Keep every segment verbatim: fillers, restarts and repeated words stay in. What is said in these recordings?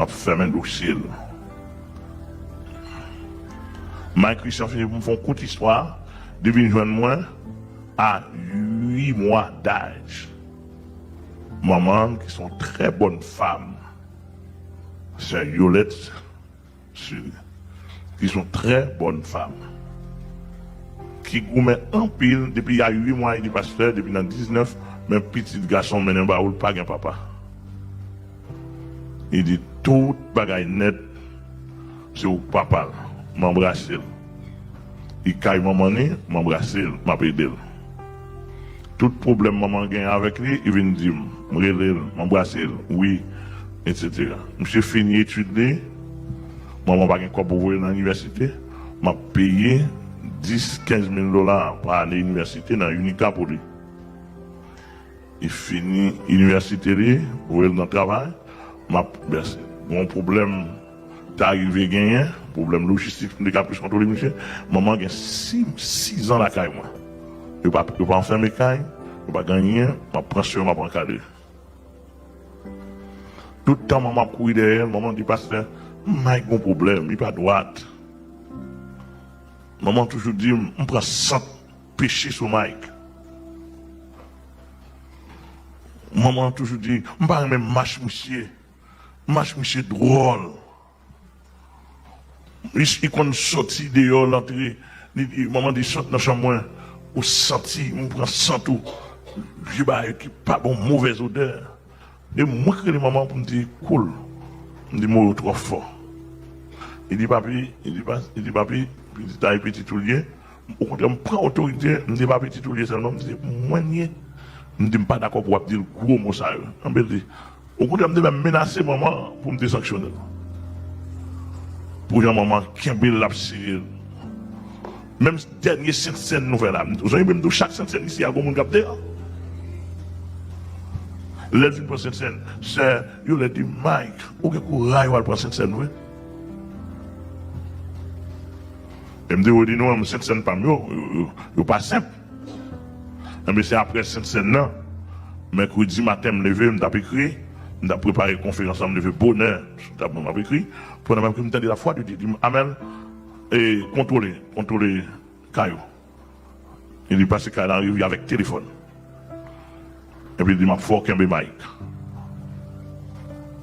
ap fèmen dosye l. Mike Christian fini pou m fè yon kout istwa, li vin jwenn mwen a uit mwa daj. Manman m, ki se yon trè bòn fanm, sè Yolette Suri, ki se yon trè bòn fanm, ki goumen anpil depi a uit mwa, li di, pastè, depi nan diznèf, men pitit gason m mennen ba ou, l pa gen papa. Li di, tout bagay nèt, se ou k papa l. M anbrase l. Li kay manman li, m anbrase l, m ap ede l. Tout pwoblèm manman gen avèk li, li vin di m, m rele l, m anbrase l, wi, etsetera. Misye fini etid li, manman pa gen kòb pou voye l nan inivèsite, m ap peye dis, kenz mil dola pa ane inivèsite nan UNICA pou li. Li fini inivèsite li, voye l nan travay, m ap vèse. Gon pwoblèm ta rive genyen, pwoblèm lojistik, m te ka plis kontwole misye. Manman gen sis, sis an lakay mwen. Yo pa, yo pa anfème kay, yo pa gen anyen, m ap pran swen, m ap ankadre. Tout tan manman ap kouri dèyè l, manman di, pastè, Mike gon pwoblèm, li pa dwat. Manman toujou di m, m pran sant peche sou Mike. Manman toujou di, m pa renmen mach misye. Mach misye dwòl. Li, li konn soti deyò, l antre. Li, li, manman di, sot nan chanm mwen. Ou santi, m pran sant ou. Vye bagay ki pa bon, movèz odè. E mwen k rele manman pou m di, koul. M di, mo yo twò fò. Li di, papi, li di, pa, li di, papi, pitit la, e pitit ou l ye. Okontrè, m pran otorite, m di, pa pitit ou l ye sèlman, m di, se mwen l ye. M di, m pa dakò pou w ap di l gwo mo sa yo. Anben, li, okontrè, m te menm menase manman an pou m te sanksyone l. Pou jan manman an kenbe l, l ap sere l. Menm dènye Sentsèn nou fè la, m, ou sonje m di w chak Sentsèn isi a, gon moun k ap deyò. Lè l fin pran Sentsèn, sè Yolette di, Mike, ou gen kouraj w al pran Sentsèn vre. E m te di nou, Sentsèn pa m yo, yo, yo, yo pa senp. Enben, se apre Sentsèn nan, mèkredi maten, m leve, m t ap ekri, m t ap prepare konferans lan, m leve bonè sou tab mwen, m ap ekri. Pandan m ap ekri, m tande lavwa de Dye di m, Amèl, e, kontwole, kontwole kay ou. Li di, pase kay la, rive avèk telefòn. Epi li di, m ap fè w kenbe Mike.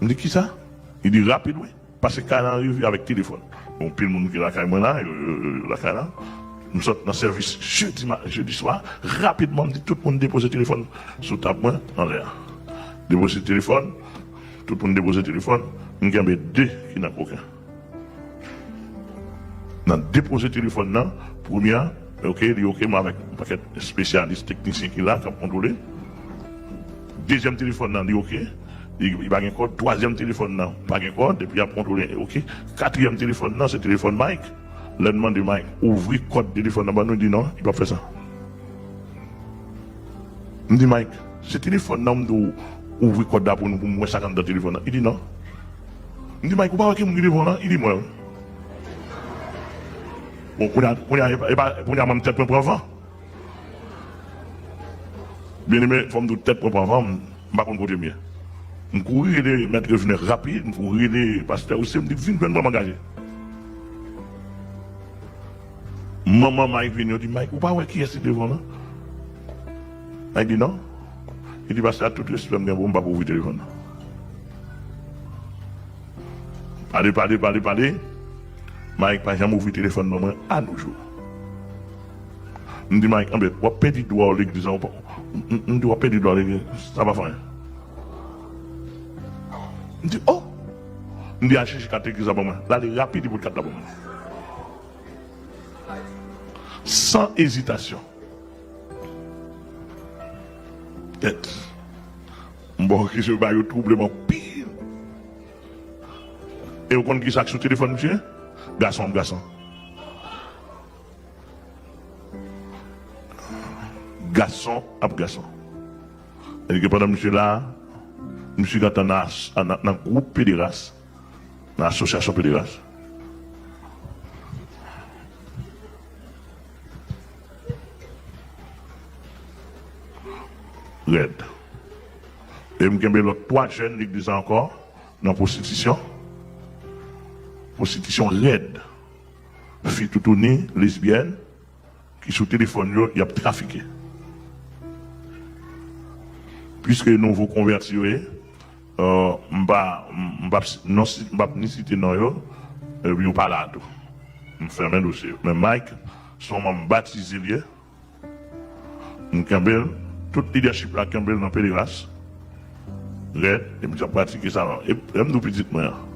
M di, kisa? Li di, rapid, wi. Pase kay la, rive avèk telefòn. Bon, anpil moun ki lakay mwen la, yo, yo, yo, yo lakay la. M sot nan sèvis jedi ma-, jedi swa. Rapidman, m di tout moun depoze telefòn sou tab mwen anlè a. Depoze telefòn, tout moun depoze telefòn. M kenbe de ki nan koken. Nan depoze telefòn nan, premye a, oke, li oke, m avèk yon pakèt espesyalis, teknisyen ki la, k ap kontwole. Dezyèm telefòn nan, li oke, li, li pa gen kòd. Twazyèm telefòn nan, pa gen kòd, epi y ap kontwole, oke. Katriyèm telefòn nan, se telefòn Mike. Lè n mande Mike, ouvri kòd telefòn nan ban nou, li di non, li p ap fè sa. M di, Mike, se telefòn nan, m di w ouvri kòd la pou nou, pou m wè sa k anndan telefòn nan. Li di non. M di, Mike, ou pa wè ki moun ki devan w lan? Li di, mwen wi. Bon, kounye a, kounye a, e pa, e pa, kounye a, menm tèt mwen pran van. Byeneme, fò m di w, tèt mwen pran van, m, m pa konn kote m ye. M kouri rele mèt Revenant rapid, m kouri rele pastè Rousse, m di, vin jwenn mwen, m angaje. Manman Mike vini, yo di, Mike, ou pa wè kiyès ki devan w lan? Mike di, non. Li di, pastè, ak tout respè m gen pou ou, m p ap ouvri telefòn nan. Pale, pale, pale, pale. Mike pa janm ouvri telefòn ban mwen, anojou. M di, Mike, anben, w ap pèdi dwa w legliz la, w pa, m, m, m di, w ap pèdi dwa w legliz, sa pa fè anyen. M di, oh! M di, al chèche kat legliz la ban mwen. L ale rapid, li pote kat la ban mwen. San ezitasyon. Tèt. M ba w kesyon, bagay yo twouble m anpil. E w konn ki sa k sou telefòn misye? Gason ap gason. Gason ap gason. Èske pandan misye la, misye gentan nan as-, nan, nan gwoup pederas, nan asosyasyon pederas? Rèd. E m kenbe lòt twa jèn legliz la ankò nan pwostitisyon. pwostitisyon rèd, fi toutouni, lesbyèn, ki sou telefòn yo, y ap trafike. Piske nouvo konvèti yo ye, euh, m pa, m p ap, non, si, m p ap ni site non yo, epi yo pa la tou. M fèmen dosye yo. Men Mike, se yon manm batize l ye. M kenbe l, tout lidèchip la kenbe l nan pederas. Rèd, epi m ap pratike sa. E lè m di w pitit mwen an,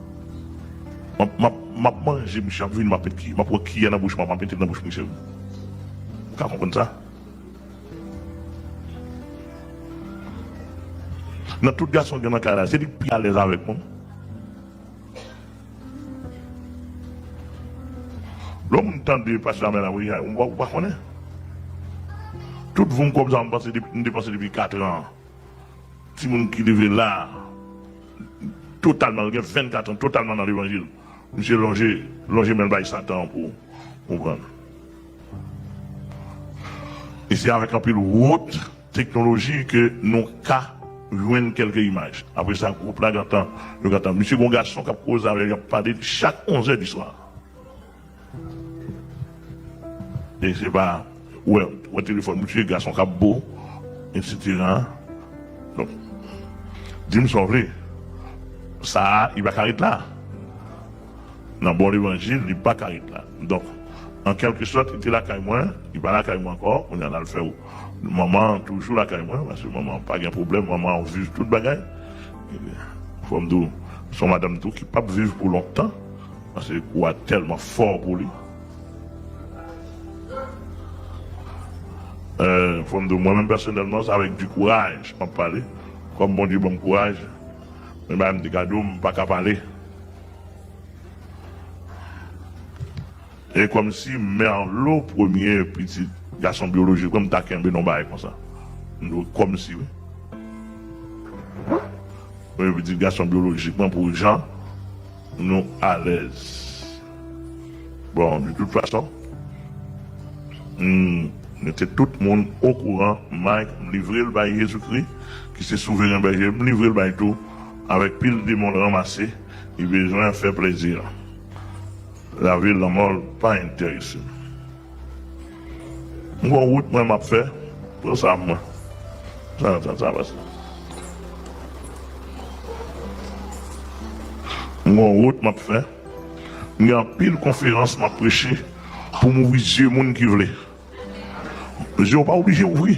m ap, m ap, m ap manje, misye ap vini, m ap met ki, m ap pran kiyè nan bouch mwen, m ap mete l nan bouch misye. Ou ka konprann sa? Nan tout gason gen nan kay la, se li k pi alèz avèk mwen. Lè moun tande pastè Amèl ap ri, ou pa, ou pa konnen. Tout voum kòb sa, m panse depi, m depanse depi kat an. Timoun ki leve la, totalman, l gen vennkat an, totalman nan levanjil. Misye lonje, lonje men l bay Satan an pou, pou pran. E se avèk anpil wot teknoloji ke nou ka jwenn kèlke imaj. Apre sa, gwoup la gentan, yo gentan. Misye gen yon gason k ap koze avè l, y ap pale chak onz è di swa. E se pa, ou wè, ou wè telefòn misye, gason k ap bo, etsetera. Donk, di m sa w vle. Sa a, li pa ka ret la. Nan bon levanjil, li pa ka ret la. Donk, an kèlke sòt, li te lakay mwen, li pa lakay mwen ankò, kounye a l al fè manman an toujou lakay mwen, paske manman an pa gen pwoblèm, manman an viv tout bagay. Fò m di w, se yon madanm tou ki p ap viv pou lontan, paske kou a tèlman fò pou li. Euh, fò m di w, mwen menm pèsonèlman, se avèk di kouraj m ap pale, kòm Bondye ban m kouraj, men bagay m te ka di w, m pa ka pale. E kòmsi Merlo, premye pitit gason byolojik mwen, m ta kenbe nan bagay konsa. M di w kòmsi, wi. Premye pitit gason byolojik mwen, pou jan nou alèz. Bon, de tout fason, m mete tout moun okouran, Mike, m livre l bay Jezikri, ki se souveren bèje, m livre l bay tou, avèk pil demon l ranmase, li bezwen fè plezi. Lavi l, lanmò l pa enterese m. M gon wout mwen m ap fè. Pran sa mwen. Sa, sa, sa, pase. M gon wout m ap fè. M gen anpil konferans m ap preche pou m ouvri zye moun ki vle. Zye w pa oblije ouvri.